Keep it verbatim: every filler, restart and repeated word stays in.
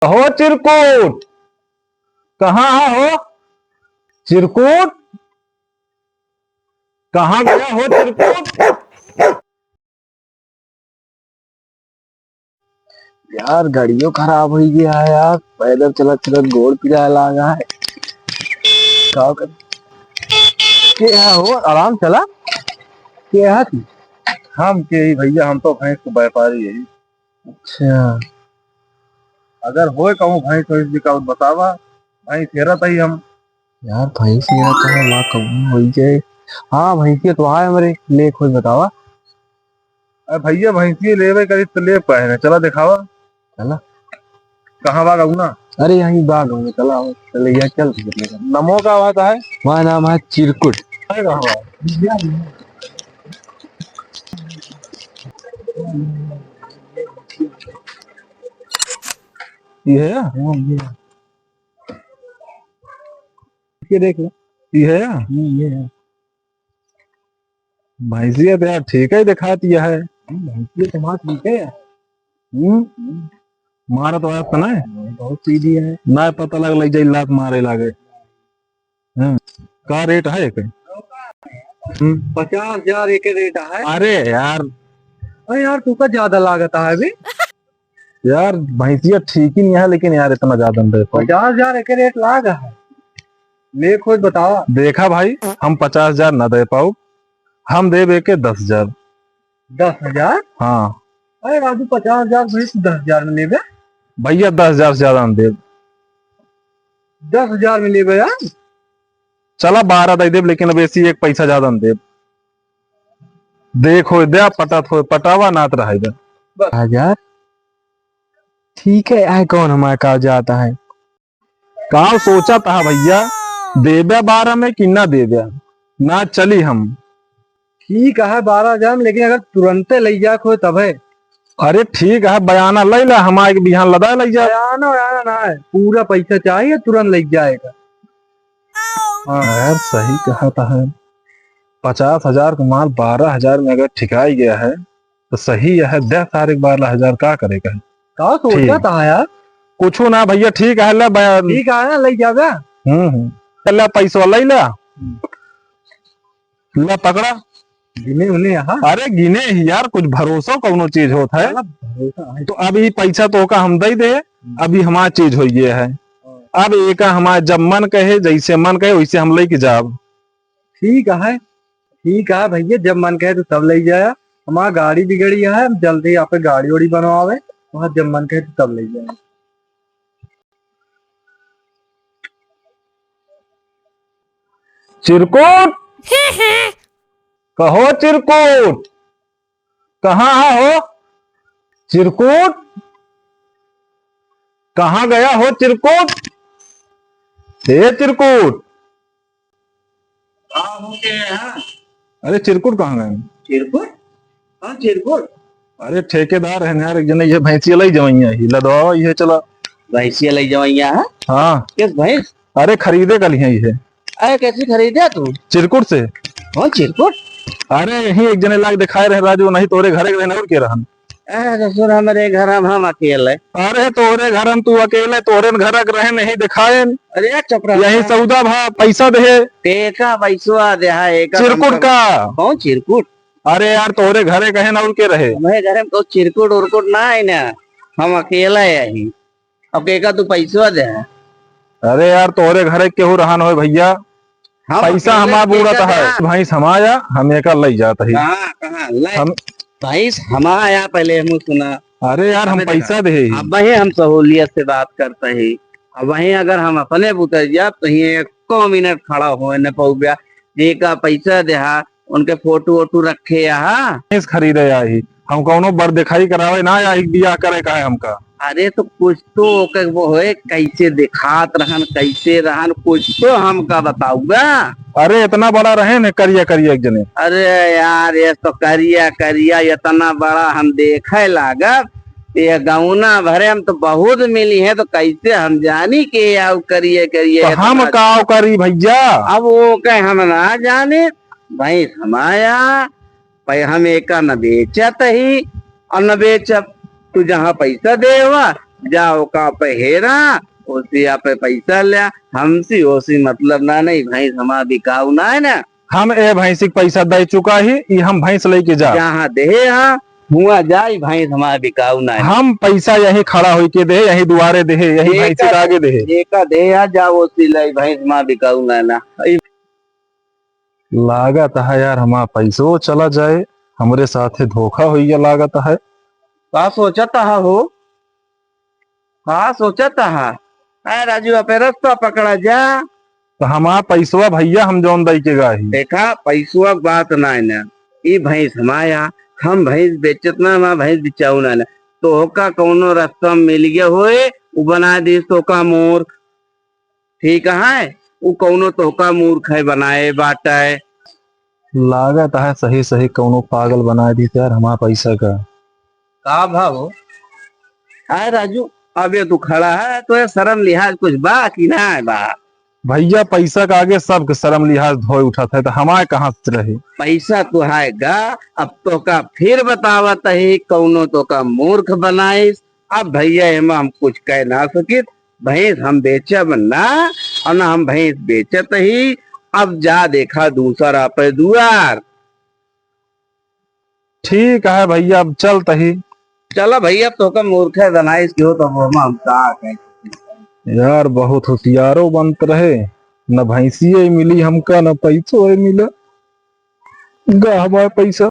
हो चिरकुट, कहाँ है हो चिरकुट? कहाँ गया हो चिरकुट? यार, गाड़ियों खराब होइ गया है यार, पैदल चलत चलत गोड़ पिराए लागा है। का कर, के है हो? आराम चला। के है तू? हम के ही भैया, हम तो भैंस के व्यापारी है। अच्छा। अगर होए कहूँ भैंस वैंस बिकाऊ बतावा, भैंस हेरत ही हम। यार, भैंस हेरत है, वाह, कहूँ होइ जाए। हाँ, भैंसिया तो है हमरे, ले खोज बतावा। अरे भैया, भैंसिया लेवे करी तो ले पाए ना, चला देखावा। चला। कहाँ बा गौना? अरे, यहीं बा गौना, चला, चले, यहाँ चल। नमो का बात है? वहाँ नाम है चिरकुट। है कहाँ बा? ये है? हाँ, ये है। ये देख लो। ये है? हम्म, ये है। भैंसिया तो यार ठीक ही दिखाती है। हम्म, भैंसिया तो मार ठीक है यार। हम्म? हम्म। मारा तो यार तो नहीं? नहीं, बहुत सीधी है। ना पता लग, लग जाए, लात मारे लागे। हम्म। का रेट है एक? हम्म। पचास हजार एक रेट है। अरे यार। अरे यार, तू का ज्यादा लागत है अभी। यार, भैंसिया ठीक ही नहीं है, लेकिन यार, इतना ज्यादा नहीं दे पाऊँ। पचास हजार एक रेट लाग है, ले खोज बतावा। देखा भाई, हम पचास हजार ना दे पाऊ, हम देब एके दस हजार। दस हजार? हाँ। अरे राजू, पचास हजार भैंस दस हजार में लेबे? भैया, दस हजार से ज्यादा ना देब। दस हजार में लेबे यार? चला, बारह दे देब, लेकिन अब ऐसी एक पैसा ज्यादा ना देब। देखो, द्या पटत हो, पटावा नात रहे द्या। बस। हजार? ठीक है, आए कौन हमारे का जाता है? का सोचत हा भैया, देब्या बारह में कि ना देब्या? ना चली हम। ठीक है, बारह हजार में, लेकिन अगर तुरंते लइ जाए को होए तबे। अरे ठीक है, बयाना लइ ला, हम आए के बिहान लदा लइ जाए। बयाना वयाना ना है, पूरा पैसा चाहिए, तुरंत लइ जाएगा। हाँ। यार, सही कहत है। पचास हजार का माल बारह हजार में अगर ठिकाई गया है, तो सही है, दस तारीख बारह हजार का करेगा? का सोचत हा यार? कुछ ना भैया, ठीक है, ले बया-, ठीक है ना, लइ जाबे। हम्म, हम्म। ले पैसवा लइ ला। हम्म। ले पकड़ा। गिने उन्हें यहाँ? अरे गिने ही यार, कुछ भरोसा कौनो चीज होत है। चला, भरोसा है। तो अब ई पैसा तो का हम दइ दे, हम्म। अभी हमार चीज होइ गया है। हाँ। अब एका हमार जब मन कहे, जैसे मन कहे, वैसे हम लेके जाब। ठीक है, ठीक है भैया, जब मन कहे तो तब लइ जाया। हमार गाड़ी बिगड़ी है, हम जल्दी यहाँ पे गाड़ी वाड़ी बनवावे, वहाँ जब मन कहे तो तब लइ जाया। चिरकुट, कहो चिरकुट, कहाँ है हो चिरकुट? कहाँ गया हो चिरकुट? हे चिरकुट। हाँ, हो गया है। अरे चिरकुट कहाँ गए? चिरकुट? हाँ, चिरकुट। अरे ठेकेदार है ना यार, एक जने ये भैंसिया लइ जवइया ही, लदवावा ये चला। भैंसिया लइ जवइया है? हाँ। किस भैंस? अरे खरीदे का लिए ये। अरे कैसे खरीदे तू? चिरकुट से। कौन चिरकुट? अरे यही एक जने लाग दिखाए रहे राजू, नहीं तोरे घरे के रहन और के रहन। अरे ससुर, हमरे घर हम, हम अकेले। अरे तोरे घर हम तू अकेले, तोरे घर के रहे नहीं दिखाए। अरे चुप रह। यही सौदा भा पैसा दे। ते का पैसवा दे, हाँ, एक चिरकुट का। कौन चिरकुट? अरे यार तोरे घरे कहे ना और के रहे। हमारे घर में कोई चिरकुट उरकुट ना है ना, हम अकेला है यही। अब केका तू पैसवा दे। अरे यार, तोहरे घरे केहू रहन होए भैया, हम पैसा अकेले हमार बूड़त केका है। दे। भैंस हमार या, हम एका लई जात ही। कहाँ, कहाँ? ले। हम भैंस हमार या, पहले हम सुना। अरे यार, हम हमें देखा। पैसा दे ही। अब वही हम सहूलियत से बात करते ही। अब वही अगर हम अपने बुते जाब, तो ये एको मिनट खड़ा होए न पउब्या। जेका पैसा देहा, उनके फोटो वोटो रखे यहाँ। भैंस खरीदे आई, हम कौनो बर दिखाई करावे ना आई, बियाह करे का है हमका। अरे तो कुछ तो ओके वो होए, कैसे दिखात रहन, कैसे रहन, कुछ तो हमका बताउबा। अरे इतना बड़ा रहे न करिया करिया एक जने। अरे यार, ये तो करिया करिया इतना बड़ा हम देखे लागत, ये गौना भरे हम तो बहुत मिली है, तो कैसे हम जानी कि आउ करिया करिया तो इतना हम का करी भैया? अब वो के हम ना जाने, भैंस हमार या, भाई हम एका न बेचत ही और न बेचब। तू जहाँ पैसा देवा, जा ओका पे हेरा, ओसी आपे पैसा ल्या, हमसी ओसी मतलब ना, नहीं भैंस हमार बिकाऊ ना है ना। हम ए भैंसी के पैसा दे चुका ही, ई हम भैंस लेके जा। जहाँ देहे हा, हुआ जाई, भैंस हमार बिकाऊ ना है। हम पैसा यहीं खड़ा होई के देहे, यहीं दुआरे देहे, यहीं भैंसी के आगे देहे। एका देहे हा, जा ओसी लाई, भैंस हमार बिकाऊ ना है ना। ई लागत है यार, हमार पैसो चला जाए, हमरे साथे धोखा होइया लागत है। का सोचत हा हो? का सोचत हा? अरे राजू, आपे रस्ता पकड़ा जा। तो हमार पैसवा भैया हम जौन दई के गाही। देखा, पैसवा के बात ना है ना, ई भैंस हमार या, हम भैंस बेचत ना, हमार भैंस बिचाऊ ना ना। तोहका कौनो रस्ता में मिल गया होए, उ बना दीस तोहका मूर्ख। ठीक है, उ कौनो तोहका मूर्ख है बनाए बाटे। लागत है सही सही कौनो पागल बनाए दीस यार हमार पैसा का। का भाव? आए राजू, अबे तू खड़ा है, तो ये शर्म लिहाज कुछ बा कि ना बा? भैया, पैसा के आगे सबके शर्म लिहाज धोए उठत है, तो हमार कहाँ से रहे? पैसा तो है गा, अब तोहका फिर बतावत ही, कौनो तोहका मूर्ख बनाइस। अब भैया, एमा हम कुछ कह ना सकित, भैंस हम बेचब ना, और ना हम भैंस बेचत ही। अब जा देखा दूसर आपे दुआर। ठीक है भैया, अब चलत ही। चला भैया, तोहका मूर्खे बनाइस के हो, तब हम, हम का कहें? यार, बहुत होशियारो बनत रहे, न भैंसिये मिली हमका, न पैसो मिला। गा हमार पैसा।